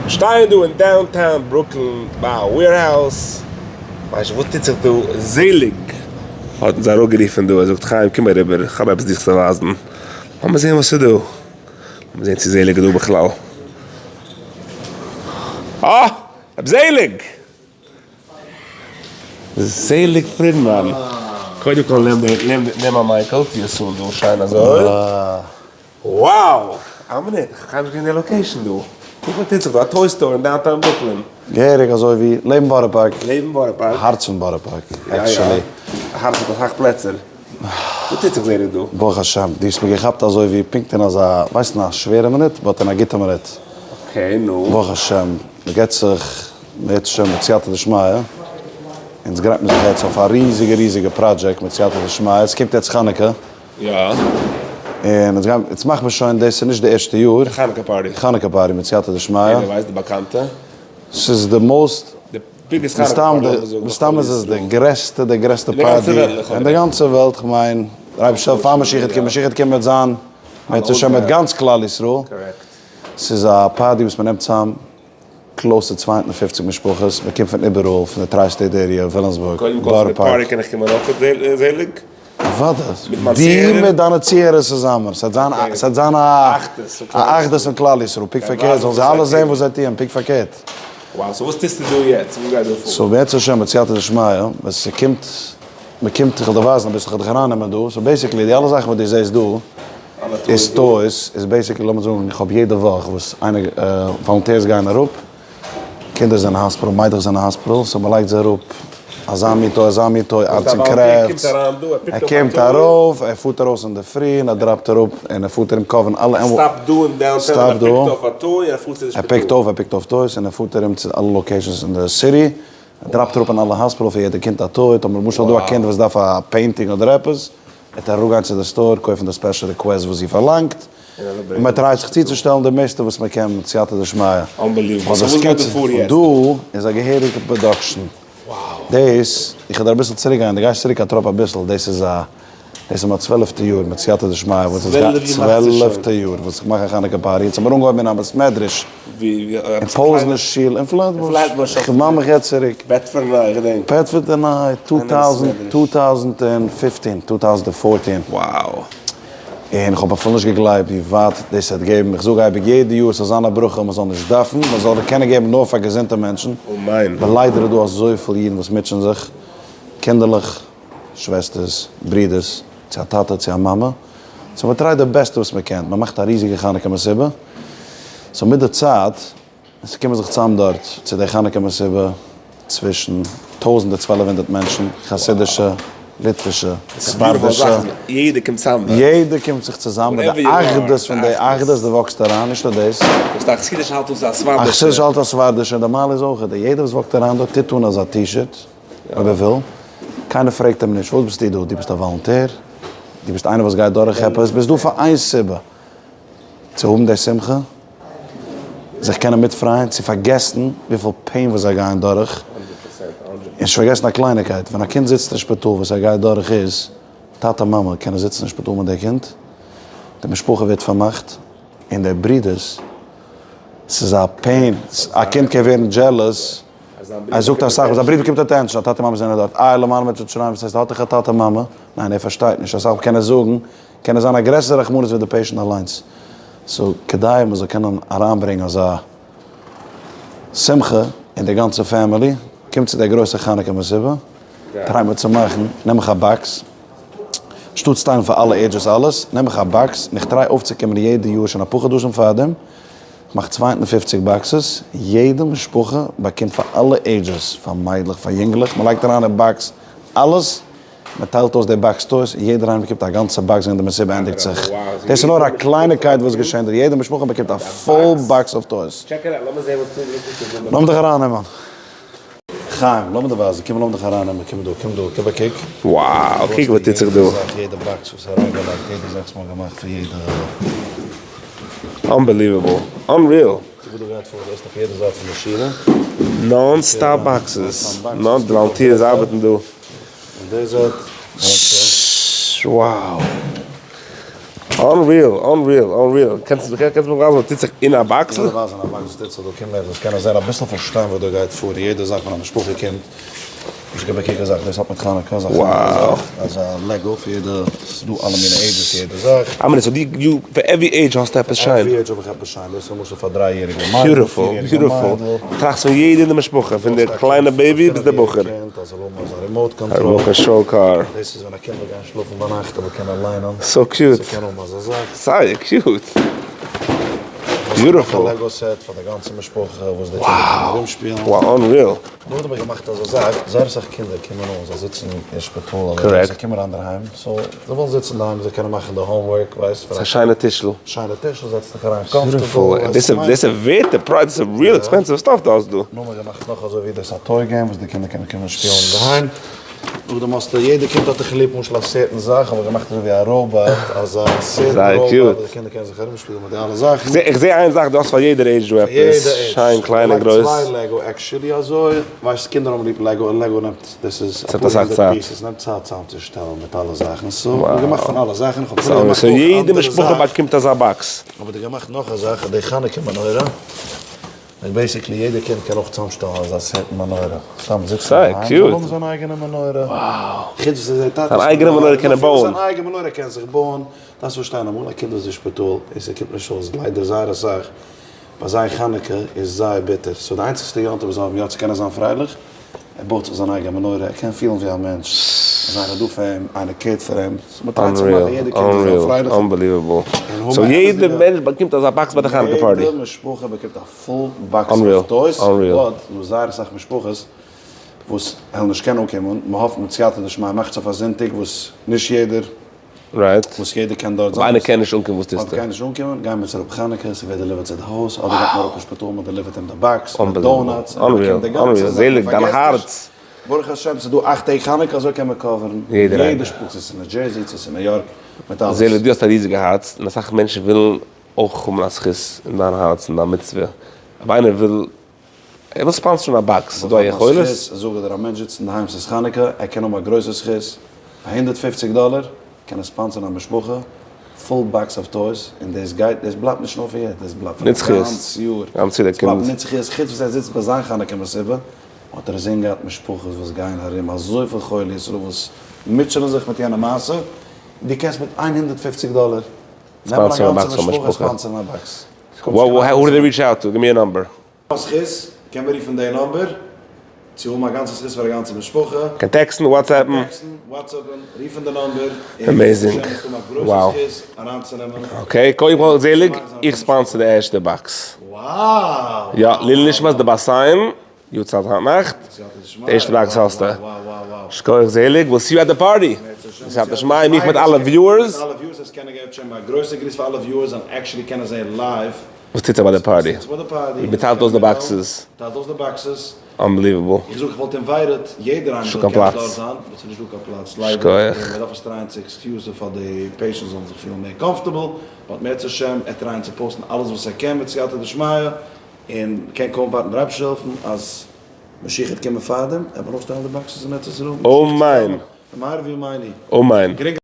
שטייען דא אין downtown ברוקלין ביי א warehouse, כ'ווייס נישט וואס טוט זיך דא, זעליג האט אונז אראפגערופן דא, ער זאגט חיים קום אריבער איך האב עפעס דיך צו ווייזן, לאמיר זען וואס איז דא, לאמיר זען צו זעליג איז דא בכלל, אה! רבי זעליג! זעליג פרידמאן, קודם כל נעם נעם א mic ל, טו עס אן דא שיין אזוי. Wow! א מינוט, איך האב קיינמאל נישט געזען די location דא. קוק וואס טוט זיך דא, א toy store אין downtown ברוקלין. געהעריג אזוי ווי לעבן בארא פארק. לעבן בארא פארק. הארץ פון בארא פארק, actually. יא יא, הארץ האט אסאך פלעצער. וואס טוט זיך זעליג דא? ברוך השם, דו האסט מיר געכאפט אזוי ווי פונקט אין אזא, ווייסט אין א שווערע מינוט, but אין א גוטע מינוט. Okay, נו. ברוך השם, מ'געט זיך, מ'הערט שוין מיט סייעתא דשמיא, אונז גרייט מיר זיך יעצט אויף א ריזיגע ריזיגע project מיט סייעתא דשמיא, עס קומט יעצט חנוכה. יא. און אונז גייען, יעצט מאכן מיר שוין, דאס איז נישט די ערשטע יאר. די חנוכה party. חנוכה party מיט סייעתא דשמיא. יעדער ווייסט די באקאנטע. ס'איז די most. די biggest חנוכה party לאמיר זאגן. מסתם איז עס די גרעסטע, די גרעסטע party. אין די גאנצע וועלט, כ'מיין, דער אייבערשטער פאר משיח וועט קומען, משיח וועט קומען וועט זיין, בעזרת השם מיט גאנץ כלל ישראל. Correct. ס'איז א party וואס מ'נעמט צאם close צו 250 משפחות, מ'קומט פון איבעראל, פון די tri-state area, וויליאמסבורג, קודם כל בארא פון די פארק. party קען איך קומען אויך זעליג? אוודאי, דו מיט דיינע צוהערערס צוזאמען, ס'וועט זיין א ס'וועט זיין א אחדות פון כלל ישראל, פונקט פארקערט, זאלן זיי אלע זען וואס זיי טוען, פונקט פארקערט. Wow, so וואס טוסטו דא יעצט? וואס גייט דא פאר? So בעזרת השם מיט סייעתא דשמיא, ווען ס'קומט, מ'קומט, איך וועל דיר ווייזן אביסל, איך וועל דיך ארייננעמען דא, so basically די אלע זאכן וואס דו זעסט דא, איז toys, איז basically לאמיר זאגן איך האב יעדע וואך וואס איינער, volunteers גייען אראפ, קינדער זענען hospital, מיידלעך זענען hospital, so מ'לייגט זיי אראפ אזא מין toy, אזא מין toy, arts and crafts, ער קומט ארויף, ער פארט ארויס אינדערפרי און ער drop ט אראפ און ער פארט ארום cover ן אלע stop דא, ער pick ט אויף, ער pick ט אויף toys און ער פארט ארום צו אלע locations אין די city, ער drop ט אראפ אין אלע hospital פאר יעדע קינד א toy, טאמער למשל איז דא א קינד וואס דארף א painting אדער עפעס, וועט ער אראפגיין צו די store קויפן די special request וואס זי פארלאנגט, און מען try ט זיך צוצושטעלן די מערסטע וואס מען קען מיט סייעתא דשמיא. Unbelievable. So וואס גייט דא פאר יעצט? דא איז א געהעריגע production. דאס, איך וועל דיר אביסל צוריק גיין, דו גייסט צוריק א טראפ אביסל, דאס איז א, דאס איז מיין צוועלפטע יאר מיט סייעתא דשמיא, וואס איז צוועלפטע יאר וואס איך מאך א חנוכה party, יעצט האבן מיר אנגעהויבן אין א בית מדרש, אין פאזנער שול אין פלעטבוש, איך דערמאן מיך יעצט צוריק. בעדפארד און ניי, איך געדענק. בעדפארד און ניי, 2015, 2014. Wow. און איך האב אפילו נישט געגלייבט ווי ווייט דאס וועט געבן, איך זאג אייביג יעדע יאר ס'זאל זיין א ברכה מען זאל נישט דארפן, מען זאל קענען געבן נאר פאר געזונטע מענטשן, אמן. ווייל ליידער איז דא אזויפיל אידן וואס מוטשען זיך, קינדערלעך, שוועסטערס, ברידערס, צו א טאטע צו א מאמע, so מען try ט די בעסטע וואס מען קען, מען מאכט א ריזיגע חנוכה מסיבה, so מיט די צייט, עס קומען זיך צאם דארט צו די חנוכה מסיבה צווישן טויזנט און 1200 מענטשן, חסידישע, ליטווישע, ספרדישע, יעדער קומט צאם דארט. יעדער קומט זיך צוזאם מיט די אחדות פון די אחדות, דו walk סט אריין, נישט נאר דאס. וואס א חסידישע האלט אויס א ספרדישע. א חסידישע האלט א ספרדישע, און די מעלה איז אויך, יעדער וואס walk ט אריין דארט טוט אן אזא T-shirt, אויב ער וויל, קיינער פרעגט אים נישט, וואס ביסטו דא? דו ביסט א volunteer? דו ביסט איינער וואס גייט דורך עפעס? ביסט דא פאר איין סיבה, צו האבן די שמחה, זיך קענען מיטפרייען, צו פארגעסן וויפיל pain וואס זיי גייען דורך, און נישט פארגעסן א קלייניקייט, ווען א קינד זיצט אין שפיטאל וואס ער גייט דורך איז, טאטע מאמע קענען זיצן אין שפיטאל מיט די קינד, די משפחה ווערט פארמאכט, און די ברודערס, ס'איז א pain, א קינד קען ווערן jealous, ער זאגט אסאך וואס א ברודער באקומט attention, א טאטע מאמע זענען דארט, איי למעלה מען טוט שרייען וואס הייסט האט דאך א טאטע מאמע, ניין ער פארשטייט נישט, אסאך מאל קען ער זאגן, קען ער זיין א גרעסערע רחמנות ווי די patient אליינס, so כדי מען זאל קענען אריינברענגען אזא שמחה אין די גאנצע family, קומט צו די גרויסע חנוכה מסיבה, try מען צו מאכן, נעם איך א box, שטאטס טיילן פאר אלע ages אלעס, נעם איך א box און איך try אויפצוקומען יעדע יאר שוין אפאר חדשים פארדעם, כ'מאך 250 boxes, יעדע משפחה באקומט פאר אלע ages, פאר מיידלעך פאר יונגלעך, מ'לייגט אריין אין box אלעס, מ'טיילט אויס די box toys, יעדער איינער באקומט א גאנצע box ווען די מסיבה ענדיגט זיך. דאס איז נאר א קלייניקייט וואס געשענט דא, יעדע משפחה באקומט א full box of toys. לאמיר דיך ארייננעמען. חיים, לאמיר דיר ווייזן, קום לאמיר דיך ארייננעמען, קום דא, קום דא, גיב א קוק. Wow, קוק וואס טוט זיך דא. יעדע זאך, יעדע box וואס איז אריינגעלייגט, יעדע זאך וואס מ'האט געמאכט פאר יעדע. Unbelievable. Unreal. קוק וואס דא גייט פאר, דאס איז אויף יעדע זייט פון די שורה. Non stop boxes. Non די volunteers ארבעטן דא. און די זייט. Wow. Unreal, unreal, unreal. קענסט קענסט מיר ווייזן וואס טוט זיך אין א box? איך וועל ווייזן א box וואס טוט זיך דא, קום מער זאלסט קענען זען אביסל פארשטיין וואס דא גייט פאר, יעדע זאך ווען א משפחה קומט, נישט געב א קוק א זאך, דאס האט מיט חנוכה, אזא חנוכה זאך, אזא Lego פאר יעדע, ס'איז דא אלע מיני ages יעדע זאך. א מינוט, so דו, יו, פאר every age האסטו עפעס שיין? Every age האב איך עפעס שיין, דאס איז למשל פאר דריי יעריגע מיידל, פיר יעריגע מיידל. טראכסט פון יעדע אין די משפחה, פון די קליינע baby ביז די בחור. קינד אז זאל האבן אזא remote control. Remote control car. דאס איז ווען א קינד וויל גיין שלאפן ביינאכט אבער קען ער ליינען. So cute. ס'קען האבן אזא זאך. זייער cute. Beautiful. א Lego set פאר די גאנצע משפחה וואס די קינדער קענען ארומשפילן. Wow, unreal. נאכדעם האב איך געמאכט אזא זאך, זייער אסאך קינדער קומען אן, זיי זיצן אין שפיטאל אדער זיי קומען אריין דערהיים, so זיי ווילן זיצן דערהיים זיי קענען מאכן די homework, ווייסט. ס'איז א שיינע טישל. שיינע טישל, זעצט דיך אריין comfortable. דאס איז ווערט די פרייז, דאס איז real expensive stuff דו האסט דא. נאכדעם האב איך געמאכט נאך אזוי ווי דאס א toy game וואס די קינדער קענען קומען שפילן אינדערהיים. נאכדעם האסטו, יעדע קינד האט דאך ליב למשל א certain זאך, האב איך געמאכט אזוי ווי א robot, אזא certain robot וואס די קינדער קענען זיך ארומשפילן מיט די אלע זאכן. איך זע איין זאך, דו האסט פאר יעדער עידזש דא עפעס, שיין קליין און גרויס. צוויי Lego actually אזוי, ווייסט קינדער האבן ליב Lego און Lego נעמט, דאס איז אפאר הונדערט pieces, נעמט צייט צוזאמצושטעלן מיט אלע זאכן, so כ'האב געמאכט פון אלע זאכן, כ'האב אפילו געמאכט אויך אנדערע זאכן. יעדע משפחה באקומט אזא box. האב איך געמאכט נאך א זאך, די חנוכה מנורה. Like basically יעדע קינד קען אויך צוזאמשטעלן אזא set מנורה, סתם זיצן אינדערהיים זאל האבן זיין אייגענע מנורה, חוץ וואס ער זעט טאטע'ס זיין אייגענע מנורה קען ער בויען. זיין אייגענע מנורה קען זיך בויען, דארפסט פארשטיין אמאל א קינד איז אין שפיטאל און ס'קומט נישט אויס ליידער זייער אסאך ביי זיי חנוכה איז זייער ביטער, so די איינציגסטע יום טוב וואס זיי האבן יא צו קענען זיין פרייליך ער בויט זיך זיין אייגענע מנורה, ער קען פילן ווי א מענטש, אז איינער איז דא פאר אים, איינער care ט פאר אים, so מען try ט צו מאכן יעדע קינד זאל זיין פרייליך. Unbelievable. So יעדע מענטש באקומט אזא box ביי די חנוכה party. יעדע משפחה באקומט א full box of toys, but ס'דא זייער אסאך משפחות וואס וועלן נישט קענען אנקומען, מען האפט מיט סייעתא דשמיא מאכט עס אויף א זונטאג וואס נישט יעדער וואס יעדער קען דארט זיין. אויב איינער קען נישט אנקומען וואס טוסטו? אויב קען נישט אנקומען גייען מיר צו רב חנוכה, ס'ווערט delivered צו די הויז, אדער גייט מען אראפ אין שפיטאל מען deliver ט אים די box מיט donuts, און מען באקומט די גאנצע זאך, מען פארגעסט נישט, ברוך השם ס'איז דא אכט טעג חנוכה אזוי קען מען cover ן יעדע שפיטאל צו ס'איז אין ניו דזשערסי צו ס'איז אין ניו יארק מיט אלעס. זעליג דו האסט א ריזיגע הארץ און אסאך מענטשן ווילן אויך האבן א זכות אין דיין הארץ און דיין מצוה, אויב איינער וויל ער וויל sponsor ן א box, איז דא א יכולת? זאג אדער א מענטש זיצט אינדערהיים ס'איז חנוכה, ער קען האבן א גרויסע זכות, פאר 150 דאלער קען ער sponsor ן א משפחה, full box of toys, און דאס גייט, דאס בלייבט נישט נאר פאר יעצט, דאס בלייבט פאר א גאנץ יאר, גאנץ יאר עס בלייבט נצחיות, חוץ וואס ער זיצט ביי זיין חנוכה מסיבה, האט ער אינזין געהאט משפחות וואס גייען ארום, אזויפיל חולי ישראל וואס מוטשענען זיך מיט יענע מעשה, דו קענסט מיט 150 דאלער נעמען א גאנצע משפחה sponsor ן א box. Who do they reach out to? Give me a number. זכות, קען מען רופן די number, צו האבן א גאנצע זכות פאר א גאנצע משפחה. קען טעקסטן, WhatsApp ן. טעקסטן, WhatsApp ן, רופן די number. Amazing. Wow. אריינצונעמען. Okay, קודם כל זעליג, איך sponsor די ערשטע box. Wow! יא, לעילוי נשמת די באסיים, יארצייט היינט נאכט. די ערשטע box האסטו. שכוח זעליג, we'll see you at the party. בסייעתא דשמיא, מיך מיט אלע viewers. מיט אלע viewers, עס קענען געבן שוין א גרויסע גריס פאר אלע viewers און actually קענען זען live. וואס טוט זיך ביי די party? ווי מען טיילט אויס די boxes. טיילט אויס די boxes. Unbelievable. איך זאג איך וואלט invited יעדער איינער זאל קענען דארט זיין, but ס'איז נישט דא קיין פלאץ ליידער, און מען דארף עס try ען צו excuse ן פאר די patients זאלן זיך פילן מער comfortable, but מערצעשעם ער try ען צו post ן אלעס וואס ער קען מיט סייעתא דשמיא, און קען קוים ווארטן דער אייבערשטער זאל העלפן אז משיח וועט קומען פארדעם, וועט מען אויפשטעלן די boxes אין ארץ ישראל. אמן. במהרה בימינו. אמן. גרינגערהייט.